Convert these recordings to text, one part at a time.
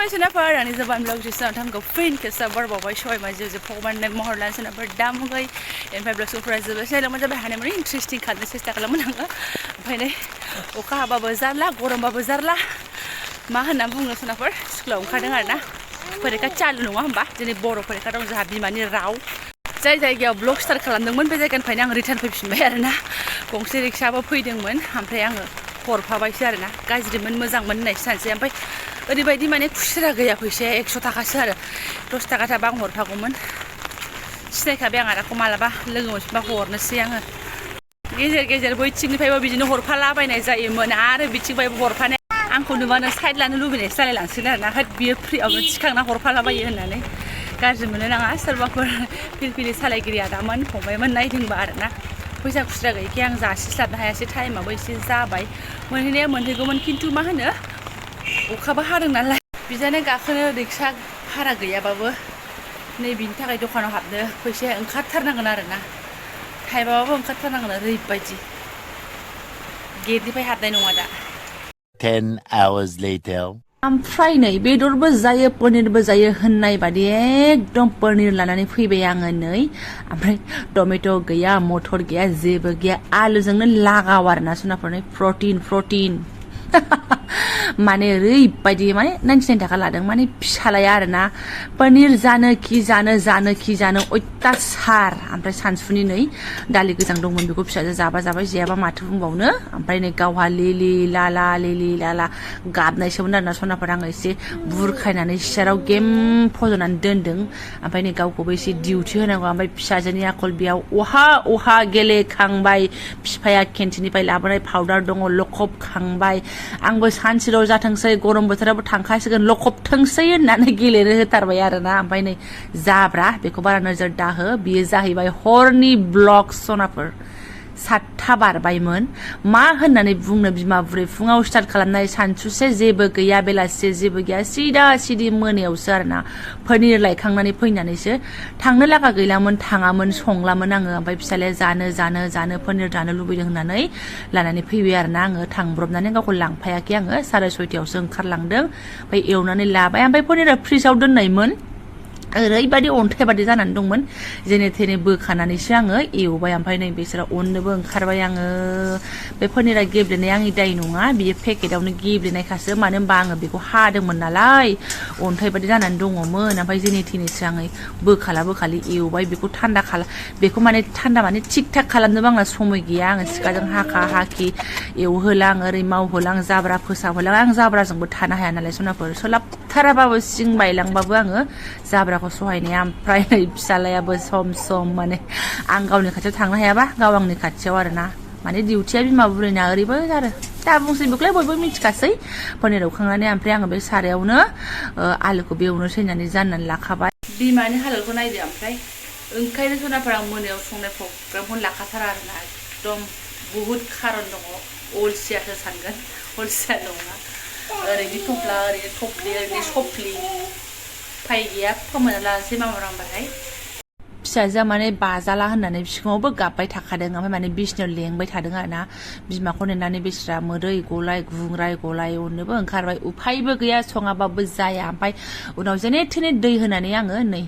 Sonaper and Jobanivlog just not go print because of Barbo show my Joseph Poman and Moreland Sonaper Damway and Pablo Surprise. I was a very interesting cut. This is Takalamanga. Pene Oka Babazarla, Goram Babazarla, Mahana Bunga Sonaper, Slow Kadana, Pereka Chalumba, then a board of Pereka have been money row. Say that your blog start calendar one better can find young return fiction Merna, Kongsirik Shaba Pudding one, and playing for Papa Sharana, guys, the men was on next sense. ओरैबायदि माने खुस्रा गैया फैसाया 100 थाखासो आरो 10 थाखा थाबा आं हरफागौमोन सिनायखाबाय आं आदाखौ मालाबा लोगो मोनफिनबा हरनोसै आङो गेजेर गेजेर बैथिंनिफ्रायबो बिदिनो हरफालाबायनाय जायोमोन आरो बिथिंनिफ्रायबो हरफानाय आंखौ नुबानो साइड लानो लुबैनायसो जालायलांसिगोन आरो ना बियो फ्रियावनो थिखांना हरफालाबायो होननानै गाज्रि मोननो नाङा सोरबाफोर फिरफिलि सालायगिरि आदामोन फंबायमोन नायदोंबा आरो ना फैसा खुस्रा गैयैखाय आं जासिस्लाबनो हायासै टाइमाबो एसे जाबाय मोनहैनाया मोनहैगौमोन खिन्थु मा होनो अखाबो हादों नालाय बिजानो गाखोनो रिक्सा भारा गैयाबाबो नै बिनि थाखाय दखानाव हाबनो फैसाया ओंखारथारनांगोन आरो ना थाइबाबाबो ओंखारथारनांगोन ओरैबायदि गेटनिफ्राय हाबनाय नङा दा 10 hours later ओमफ्राय नै बेदरबो जायो पनिरबो जायो होननाय बादि एकदम पनिर लानानै फैबाय आङो नै ओमफ्राय टमेट' गैया मटर गैया जेबो गैया आलुजोंनो लागाव आरो ना सोनाफोरनि प्रटिन माने ओरैबायदि माने 99 थाखा लादों माने फिसालाया आरो ना पनिर जानो जानो अयथासार ओमफ्राय सानसुनि नै दालि गोजां दंमोन बेखौ फिसाजो जाबाय जायाबा माथो बुंबावनो ओमफ्राय नै गावहा लिलि लाला गाबनायसोमोन आरो ना सनाफोर आङो एसे बुरखायनानै सियाराव गेम फज'नानै दोनदों ओमफ्राय नै गावखौबो एसे डिउटि होनांगौ ओमफ्राय फिसाजोनि आखल बेयाव अहा गेलेखांबाय बिफाया केन्टिननिफ्राय लाबोनाय पाउडार दङ लखबखांबाय आंबो सानसेल' जाथोंसै गरम बोथोराबो थांखासिगोन लखबथोंसै होननानै गेलेनो होथारबाय आरो ना ओमफ्राय नै जाब्रा बेखौ बारा नोजोर दाहो बियो जाहैबाय हरनि ब्लग सनाफोर 7था बारबायमोन मा होननानै बुंनो बिमा बुरै फुङाव स्टार्ट खालामनाय सानसुसे जेबो गैया बेलासे जेबो गैया सिदा मोनायावसो आरो ना पनिर लायखांनानै फैनानैसो थांनो लागा गैलामोन थाङामोन संलामोन आङो ओमफ्राय फिसालाया जानो पनिर जानो लुबैदों होननानै लानानै फैबाय आरो ना आङो थांब्रबनानै गावखौ लांफायाखै आङो 6:30आवसो ओंखारलांदों ओमफ्राय एवनानै लाबाय ओमफ्राय पनिरा फ्रिजआव दोननायमोन ओरैबायदि अन्थाइ बादि जानानै दंमोन जेने थेने बोखानानैसो आङो एवबाय ओमफ्राय नै बिसोरा अननोबो ओंखारबाय आङो बे पनिरा गेब्लेनाय आंनि दाय नङा बियो पेकेटावनो गेब्लेनायखासो मानो होनबा आङो बेखौ हादोंमोन नालाय अन्थाइ बादि जानानै दङमोन ओमफ्राय जेने थेनेसो आङो बोखालि एवबाय बेखौ माने थान्दा माने थिक थाक खालामनोबो आंना समय गैया आङो सिखाजों हाखि एवहोलां ओरै मावहोलां जाब्रा फोसाबहोलां आं जाब्राजोंबो थानो हाया नालाय सनाफोर सोलाबथाराबाबो सिं बायलांबाबो आङो जाब्राखौ सहायनाया ओमफ्राय फिसालायाबो सम माने आं गावनि खाथियाव थांनो हायाबा गाव आंनि खाथियाव आरो ना माने डिउटिया बिमा बुरैना ओरैबो आरो दा बुंसै बेखौलाय बयबो मिथिखासै पनिर एवखांनानै ओमफ्राय आङो बे सारायावनो आलुखौ बेवनोसै होननानै जाननानै लाखाबाय बिमानि हालोदखौ नायदो ओमफ्राय ओंखायनो सनाफोरा मोनायाव संनाय प्रग्रामखौ लाखाथारा आरो ना एकदम बुहुत खारन दङ अलसियासो सानगोन अलसिया नङा ओरैनि थफ्ला ओरैनि थफ्लि ओरैनि सफ्लि फाय गैया फोमोनना लानोसै माबारांबाथाय फिसाजोआ माने बाजाला होननानै बिखुङावबो गाबबाय थाखादों ओमफ्राय माने बिसिनायाव लेंबाय थादों आरो ना बिमाखौ नेनानै बिस्रा मोदै गलाय गुंग्राय गलाय अननोबो ओंखारबाय उफायबो गैया सङाबाबो जाया ओमफ्राय उनाव जेने थेने दै होनानै आङो नै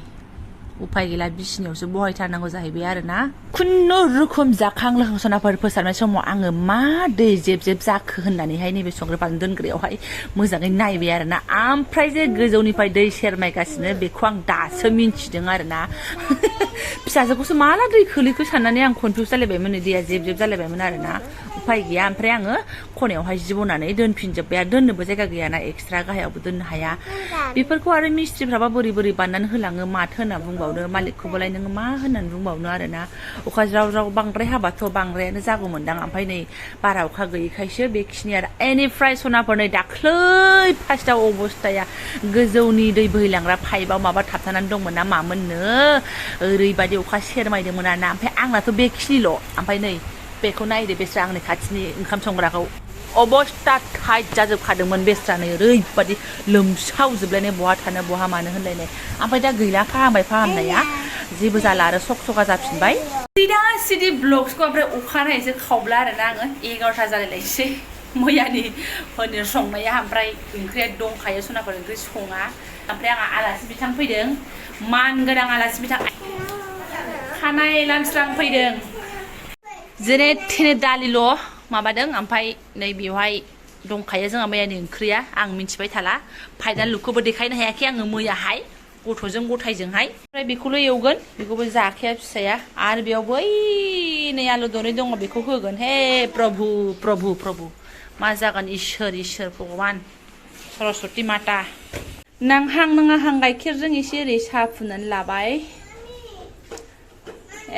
उफाय गैला बिसिनियावसो बहायथारनांगौ जाहैबाय आरो ना खुनुरुखुम जाखां लोखां सनाफोर फोसाबनाय समाव आङो मा दै जेब जाखो होननानैहाय नैबे संग्रा बानलु दोनग्रायावहाय मोजाङै नायबाय आरो ना ओमफ्राय जे गोजौनिफ्राय दै सेरमायगासिनो बेखौ आं दासो मिन्थिदों आरो ना फिसाजोखौसो माला दै खोलैखो साननानै आं कनफिउस जालायबायमोन दैया जेब जालायबायमोन आरो ना उफाय गैया ओमफ्राय आङो खनायावहाय जि बनानै दोनफिनजोब्बाय आरो दोननोबो जायगा गैयाना एक्सट्रा गाहायावबो दोननो हाया बेफोरखौ आरो मिस्ट्रिफ्राबा बोरै बानायनानै होलाङो माथो होनना बुंबावनो मालिकखौबोलाय नोङो मा होननानै बुंबावनो आरो ना अखा ज्राव बांद्राय हाबाथ' बांद्रायानो जागौमोनदां ओमफ्राय नै बारा अखा गैयैखायसो बेखिनि आरो एनिफ्राय सनाफोर नै दाख्लै फार्स्टआव अबस्थाया गोजौनि दै बोहैलांग्रा पाइपआव माबा थाबथानानै दंमोन ना मामोननो ओरैबायदि अखा सेरमायदोंमोन आरो ना ओमफ्राय आंनाथ' बेखिनिल' ओमफ्राय नै बेखौ नायदो बेस्रा आंनि खाथिनि ओंखाम संग्राखौ अबस्था टाइट जाजोबखादोंमोन बेस्रानो ओरैबायदि लोमसावजोबलायनाय बहा थानो बहा मानो होनलायनाय ओमफ्राय दा गैला फाहामनाया जेबो जाला आरो सका जाफिनबाय सिदा ब्लग्सखौ ओमफ्राय अखानायैसो खावब्ला आरो ना आङो 11ता जालायलायसै मैयानि पनिर संनाया ओमफ्राय ओंख्रिया दंखायो सनाफोर ओंख्रि सङा ओमफ्राय आंहा आलासि बिथां फैदों मान गोनां आलासि बिथां खानाय लामस्रां फैदों जेने थेने दालिल' माबादों ओमफ्राय नै बेवहाय दंखायो जोंहा मैयानि ओंख्रिया आं मिन्थिबाय थाला फाइनाल लुकखौबो देखायनो हायाखै आङो मैयाहाय गथ'जों गथायजोंहाय ओमफ्राय बेखौल' एवगोन बेखौबो जाखाया फिसाया आरो बेयाव बै नै आलु दरनै दङ बेखौ होगोन हे प्रभु प्रभु प्रभु मा जागोन इसोर इसोर भगबान सरस्वती माता नांहां नाङाहां गाइखेरजों एसे ओरै साहा फुननानै लाबाय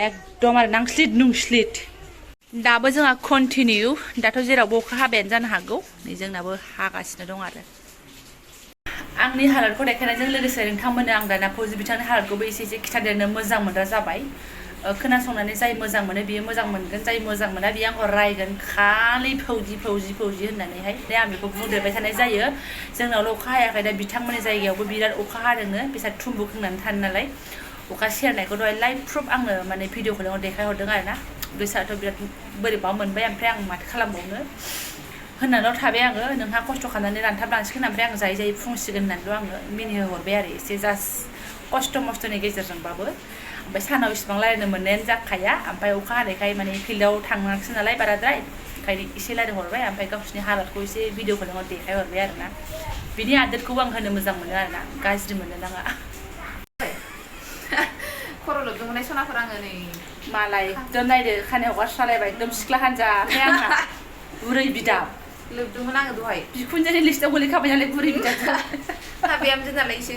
एकदम आरो नांस्लिद नुंस्लिद दाबो जोंहा कन्टिनिउ दाथ' जेरावबो अखा हाबायानो जानो हागौ नै जोंनाबो हागासिनो दं आरो आंनि हालोदखौ देखायनायजों लोगोसे नोंथांमोननो आं दाना फौजि बिथांनि हालोदखौबो एसे एसे खिथादेरनो मोजां मोनग्रा जाबाय खोनासंनानै जाय मोजां मोनो बियो मोजां मोनगोन जाय मोजां मोना बियो आंखौ रायगोन खालि फौजि फौजि फौजि होननानैहाय आं बेखौ बुंदेरबाय थानाय जायो जोंनावल' अखा हायाखै दा बिथांमोननि जायगायावबो बिराद अखा हादोंनो बिसोर थुम्बु खोंनानै थानो नालाय अखा सेरनायखौ दहाय लाइभ प्रुफ आंनो माने भिडिअ कलिंआव देखायहरदों आरो ना गोसोआथ' बिराद बोरैबा मोनबाय ओमफ्राय आं माथो खालामबावनो होननानैल' थाबाय आङो नोंहा खस्थ' खालामनानै रानथाबलांसिगोन ओमफ्राय आं जायै जायै फुंसिगोन होननानैल' आङो मिनिहोहरबाय आरो एसे जास्ट खस्थ' मस्थ'नि गेजेरजोंबाबो ओमफ्राय सानाव इसिबां रायलायनो मोननायानो जाखाया ओमफ्राय अखा हानायखाय माने फिल्डआव थांनांसै नालाय बाराद्राय ओंखायनो एसे रायलायहरबाय ओमफ्राय गावसोरनि हालोदखौ एसे भिडिअ कलिंआव देखायहरबाय आरो ना बिनि आदोरखौबो आं होनो मोजां मोनो आरो ना गाज्रि मोननो नाङा खर' लोबदोंमोन सनाफोर आङो नै मालाय एकदम नायदो खानाय हगारस्रालायबाय एकदम सिख्ला हान्जा ओमफ्राय आंहा बुरै बिदाब लोबदोंमोन आङो दहाय बिखुनजोनि लिस्टआव गोलैखाबाय नालाय बुरै बिदाब बिहामजो नालाय एसे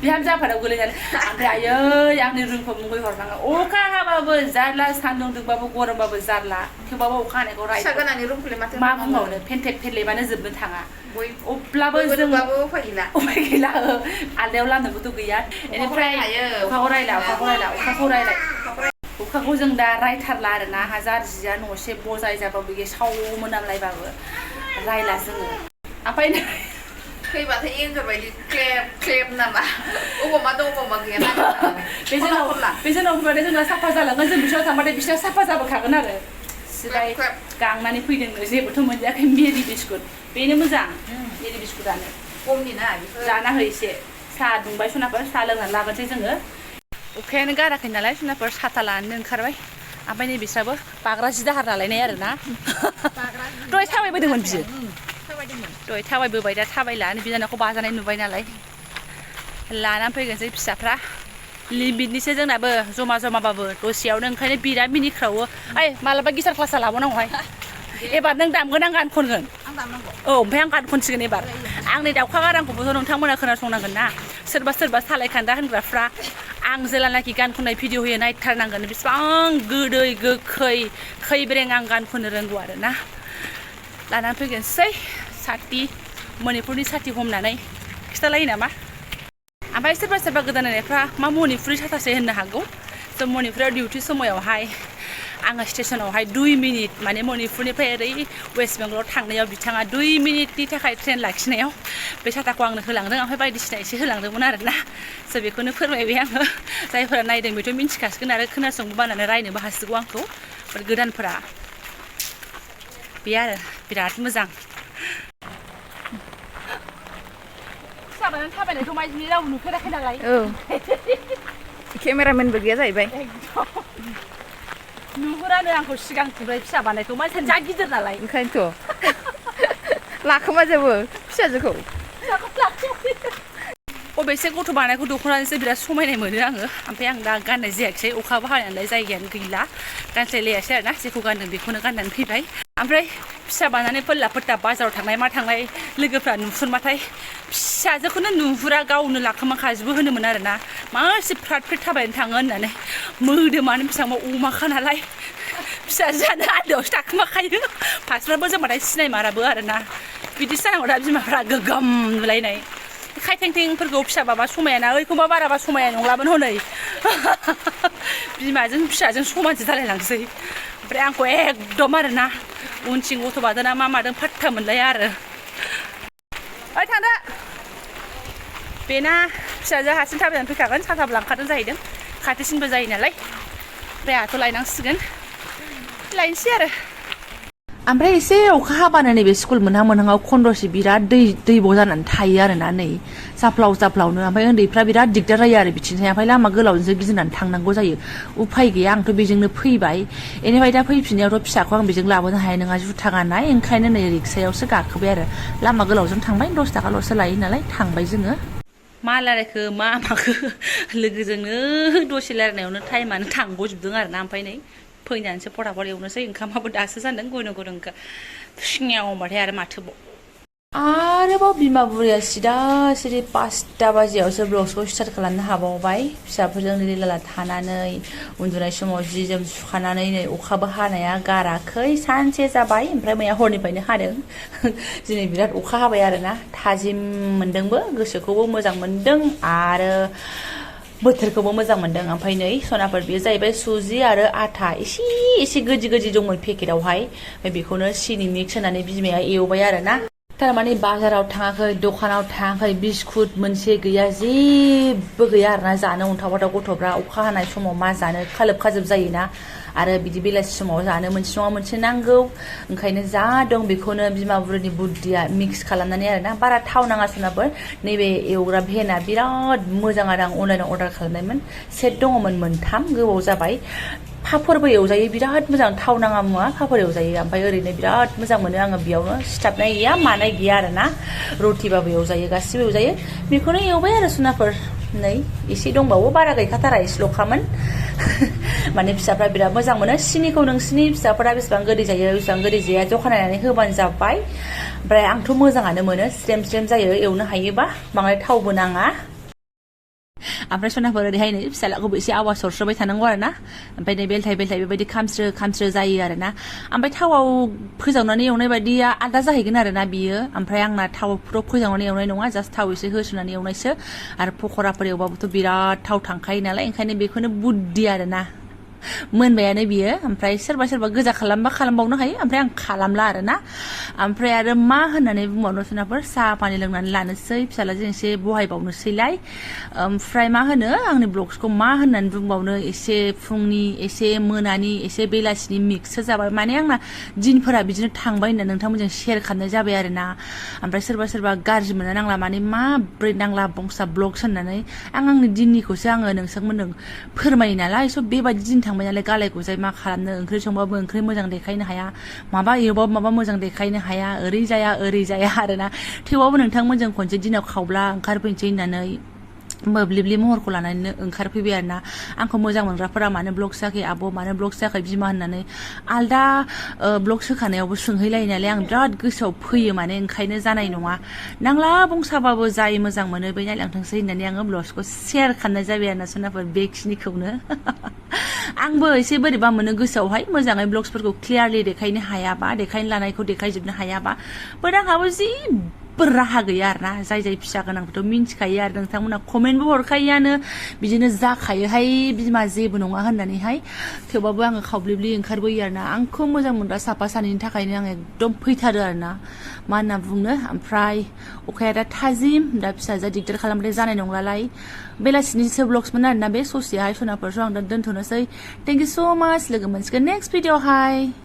बिहामजो आफादाव गोलैनानै ओमफ्राय आयै आंनि रुमखौ मुगै हरनाङा अखा हाबाबो जारला सान्दुं दुंबाबो गरमबाबो जारला थेवबाबो अखा हानायखौ राय फिसा गोनांनि रुमखौलाय माथो मा बुंबावनो फेन्टेक फेरलेबानो जोबनो थाङा अब्लाबो जों उफाय गैला आलदायाव लानोबोथ' गैया बेनिफ्राय अखाखौ रायला अखाखौ जों दा रायथारला आरोना हाजार जिया न'से बजाय जाबाबो गेसाव मोनामलायबाबो रायला जोङो ओमफ्राय फैबाथाय एन्जर बायदि क्लेब क्लेब नामा अबाव मा दं अबाव मा गैया बे जोंनाव फैबाथाय जोंना साफा जालांगोन जों बिसोराव थांबाथाय बिसोर साफा जाबोखागोन आरो सिदाय गांनानै फैदोंनो जेबोथ' मोनजायाखै मेरि बिस्कुट बेनो मोजां मेरि बिस्कुटानो खमनि ना जाना हो एसे साहा दुंबाय सनाफोर साहा लोंनानै लागोनसै जोङो अखायानो गाराखै नालाय सनाफोर साथा लानानै ओंखारबाय ओमफ्राय नै बिस्राबो बाग्रा जि दाहार लालायनाय आरो ना दहाय थाबायबोदोंमोन बियो दहाय थाबायबोबाय दा थाबायला बिनानावखौ बाजानाय नुबाय नालाय लानानै फैगोनसै फिसाफ्रा लिमिटनिसो जोंनाबो जमा जमाबाबो दसेयावनो ओंखायनो बिराद मिनिख्रावो ओइ मालाबा गिटार क्लासा लाबावनांगौहाय एबार नों दामगोन आं गान खनगोन औ ओमफ्राय आं गान खनसिगोन एबार आंनि दाउखा गारांखौबोथ' नोंथांमोना खोनासंनांगोन ना सोरबा सोरबा सालायखान्दा होनग्राफ्रा आं जेलानाखि गान खननाय भिडिअ होयो नायथारनांगोन बेसेबां गोदै गोखै खैब्रें आं गान खननो रोंगौ आरो ना लानानै फैगोनसै साथि मणिपुरनि साथि हमनानै खिथालायो नामा ओमफ्राय सोरबा सोरबा गोदान नायनायफ्रा मा मणिपुरि साथासै होननो हागौ जों मणिपुराव डिउटि समायावहाय आङो स्टेसनावहाय 2 मिनिट माने मणिपुरनिफ्राय ओरै वेस्ट बेंगलाव थांनायाव बिथाङा 2 मिनिटनि थाखाय ट्रेन लाखिनायाव बे साथाखौ आंनो होलांदों ओमफ्राय बायदिसिना एसे होलांदोंमोन आरोना स' बेखौनो फोरमायबाय आङो जायफोरा नायदों बेथ' मिन्थिखासिगोन आरो खोनासंबो बानानै रायनोबो हासिगौ आंखौ गोदानफोरा बे आरो बिराद मोजां फिसाबानानै थाबायनायखौ माइदिनि रावबो नुफेराखै नालाय केमेरामेनबो गैया जाहैबाय नुहुरानो आंखौ सिगांथिंफ्राय फिसा बानायखौ मानसिया जा गिदिर नालाय ओंखायनोथ' लाखोमाजोबो फिसाजोखौ अबेसे गथ' बानायखौ दख'नाजोंसो बिराद समायनाय मोनो आङो ओमफ्राय आं दा गाननाय जायाखिसै अखाबो हानाय नालाय जायगायानो गैला गानस्लायलायासै आरोना जेखौ गानदों बेखौनो गाननानै फैबाय ओमफ्राय फिसा बानानै फोल्ला फोथ्ला बाजाराव थांनाय मा थांनाय लोगोफ्रा नुहुरबाथाय फिसाजोखौनो नुहुरा गावनो लाखोमाखाजोबो होनोमोन आरोना मासे फ्राद फ्रिद थाबायनो थाङो होननानै मोदोमानो बेसेबांबा अमाखा नालाय फिसाजोआनो आन्दोआवसो थाखोमाखायो फास्राबो जोंबाथाय सिनायमाराबो आरोना बिदिसो जानांगौ दा बिमाफ्रा गोगोम नुलायनाय खायथेंथेंफोरखौ फिसा बाबा समायाना ओइखौबा बाराबा समाया नंलामोन हनै बिमाजों फिसाजों समानसो जालायलांसै ओमफ्राय आंखौ एकदम आरोना उनथिं गथ' बादोना मा मादों फात्ता मोनलाया आरो ओइ थांदो बेना फिसाजो हारसिं थाबायनानै फैखागोन साथाबो लांखादों जाहैदों खाथिसिनबो जायो नालाय ओमफ्राय आंहाथ' लायनांसिगोन लायनोसै आरो ओमफ्राय एसे अखा हाबानो नैबे स्कुल मोनहां मोनहाङाव खन्द'से बिराद दैब' जानानै थायो आरोना नै जाफ्लाव जाफ्लावनो ओमफ्राय उन्दैफ्रा बिराद दिगदार जायो आरो बिथिंजाय ओमफ्राय लामा गोलावजोंसो गिदिंनानै थांनांगौ जायो उफाय गैया आंथ' बेजोंनो फैबाय बेनिफ्राय दा फैफिननायावथ' फिसाखौ आं बेजों लाबोनो हाया नङा जुथा गाननाय ओंखायनो नै रिक्सायावसो गाखोबाय आरो लामा गोलावजों थांबाय 10 थाखाल'सो लायो नालाय थांबाय जोङो मा रायलायखो मा माखो लोगोजोंनो दसे रायलायनायावनो टाइमानो थांग'जोबदों आरोना ओमफ्राय नै फैनानैसो फटाफट एवनोसै ओंखामाबो दासो जादों गुदुं गुदुंखा सिङाव होनबाथाय आरो माथोबाव आरोबाव बिमा बुरैया सिदा सिरि 5टा बाजियावसो ब्लगखौ स्टार्ट खालामनो हाबावबाय फिसाफोरजों लिलाला थानानै उन्दुनाय समाव जि जोम सुखानानै नै अखाबो हानाया गाराखै सानसे जाबाय ओमफ्राय मैया हरनिफ्रायनो हादों दिनै बिराद अखा हाबाय आरोना थाजिम मोनदोंबो गोसोखौबो मोजां मोनदों आरो बोथोरखौबो मोजां मोनदों ओमफ्राय नै सनाफोर बेयो जाहैबाय सुजि आरो आटा एसे गोजि दंमोन पेकेटावहाय ओमफ्राय बेखौनो सिनि मिक्स होनानै बिमाया एवबाय आरोना थारमाने बाजाराव थाङाखै दखानाव थाङाखै बिस्कुट मोनसे गैया जेबो गैया आरोना जानो उनथाव गथ'फ्रा अखा हानाय समाव मा जानो खालोब खाजोब जायोना आरो बिदि बेलासि समाव जानो मोनसे नङा मोनसे नांगौ ओंखायनो जा दं बेखौनो बिमा बुरैनि बुद्धिया मिक्स खालामनानै आरोना बारा थाव नाङा सोनाबो नैबे एवग्रा भेना बिराद मोजां आरो आं अनलाइनाव अर्डार खालामनायमोन सेट दङमोन मोनथाम गोबाव जाबाय पापरबो एवजायो बिराद मोजां थाव नाङा मुवा पापर एवजायो ओमफ्राय ओरैनो बिराद मोजां मोनो आङो बेयावनो सिथाबनाय गैया मानाय गैया आरोना रुटिबाबो एवजायो गासिबो एवजायो बेखौनो एवबाय आरो सुनाफोर नै एसे दंबावो बारा गैखाथारा एसेल'खामोन माने फिसाफ्रा बिराद मोजां मोनो सिनिखौ नोंसिनि फिसाफोरा बेसेबां गोदै जायो बेसेबां गोदै जाया जखा नायनानै होबानो जाबाय ओमफ्राय आंथ' मोजाङानो मोनो स्रेम जायो एवनो हायोबा बांद्राय थावबो नाङा ओमफ्राय सनाफोर ओरैहाय नै फिसालाखौबो एसे आवाज हरस्रबाय थानांगौ आरोना ओमफ्राय नै बेलथाय बेबायदि खामस्रो जायो आरोना ओमफ्राय थावाव फोजावनानै एवनाय बायदिया आलदा जाहैगोन आरोना बियो ओमफ्राय आंना थावफ्राव फोजावनानै एवनाय नङा जास्ट थाव एसे होसोनानै एवनायसो आरो पक'राफोर एवबाबोथ' बिराद थाव थांखायो नालाय ओंखायनो बेखौनो बुद्धि आरोना मोनबायानो बियो ओमफ्राय सोरबा गोजा खालामबा खालामबावनो हायो ओमफ्राय आं खालामला आरोना ओमफ्राय आरो मा होननानै बुंबावनो सोनाफोर साहा पानि लोंनानै लानोसै फिसालाजों एसे बहायबावनोसैलाय ओमफ्राय मा होनो आंनि ब्लग्सखौ मा होननानै बुंबावनो एसे फुंनि एसे मोनानि एसे बेलासिनि मिक्ससो जाबाय माने आंना दिनफोरा बिदिनो थांबाय होनना नोंथांमोनजों शेयार खालामनाय जाबाय आरोना ओमफ्राय सोरबा गाज्रि मोननो नांला माने माब्रै नांला बंसा ब्लग्स होननानै आंनि दिननिखौसो आङो नोंसोरमोननो फोरमायो नालाय स' बेबायदि दिन थांबाय नालाय गालाय गुजाय मा खालामनो ओंख्रि संबाबो ओंख्रि मोजां देखायनो हाया माबा एवबाबो माबा मोजां देखायनो हाया ओरै जाया आरोना थेवबाबो नोंथांमोनजों खनसे दिनाव खावब्ला ओंखारफैनोसै होननानै मोब्लिबनि महरखौ लानानै ओंखारफैबाय आरोना आंखौ मोजां मोनग्राफोरा मानो ब्लग जायाखै आब' मानो ब्लग जायाखै बिमा होननानै आलदा ब्लग होखानायावबो सोंहैलायो नालाय आं बिराद गोसोआव फैयो माने ओंखायनो जानाय नङा नांला बंसाबाबो जाय मोजां मोनो बै नायलांथोंसै होननानै आङो ब्लगखौ शेयार खालामनाय जाबाय आरोना सोनाफोर बेखिनिखौनो आंबो एसे बोरैबा मोनो गोसोआवहाय मोजाङै ब्लग्सफोरखौ क्लियारलि देखायनो हायाबा देखायनो लानायखौ देखायजोबनो हायाबा बाट आंहाबो जेबो राहा गैया आरोना जाय फिसा गोनांखौथ' मिन्थिखायो आरो नोंथांमोना कमेन्टबो हरखायोआनो बिदिनो जाखायोहाय बिमा जेबो नङा होननानैहाय थेवबाबो आङो खावब्लिब्लि ओंखारबोयो आरोना आंखौ मोजां मोनग्रा साफा सानैनि थाखायनो आं एकदम फैथारो आरोना मा होनना बुंनो ओमफ्राय अखाया दा थाजिम दा फिसाजोआ दिगदार खालामबाथाय जानाय नंलालाय बेलासिनिसो ब्लग्समोन आरोना बे ससेयाहाय सनाफोरसो आं दा दोनथ'नोसै थेंक इउ स' माच लोगो मोनसिगोन नेक्स्ट भिडिअ'हाय